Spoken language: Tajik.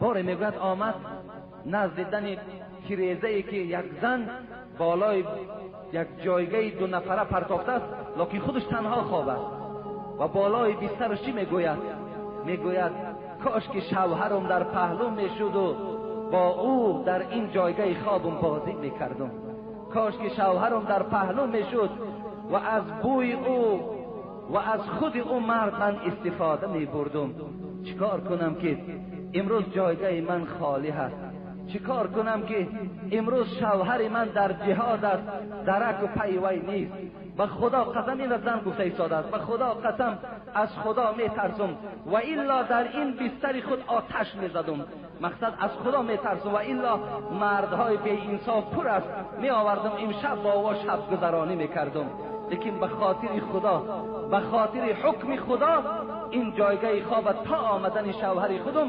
Боре мегӯяд омад назди дани тирезае ки як зан болои як ҷойгаи ду нафара партофтааст, лекин худаш танҳо хоб аст ва болои бистараш чӣ мегӯяд? Мегӯяд кош ки шавҳарам дар паҳлӯ мешуд ва бо ӯ дар ин ҷойгаи хобам бозӣ мекардам. Кош ки шавҳарам дар паҳлӯ мешуд ва аз бӯи ӯ ва аз худи ӯ мард ман истифода мебурдам. Чикор кунам ки имрӯз ҷойгаи ман холӣ ҳаст? Чикор кунам ки имрӯз шавҳари ман дар ҷиҳод аст, дарак ва пайи вай нест. Ба Худо қасам, инро зан гуфта истодааст, ба Худо қасам, аз Худо метарсам ва илло дар ин бистари худ оташ мезадам. Мақсад аз Худо метарсам ва илло мардҳои беинсоф пур аст, меовардам имшаб бо ӯ шабгузаронӣ мекардам. Лекин ба хотири Худо, ба хотири ҳукми Худо ин ҷойгаи хоб то омадани шавҳари худам.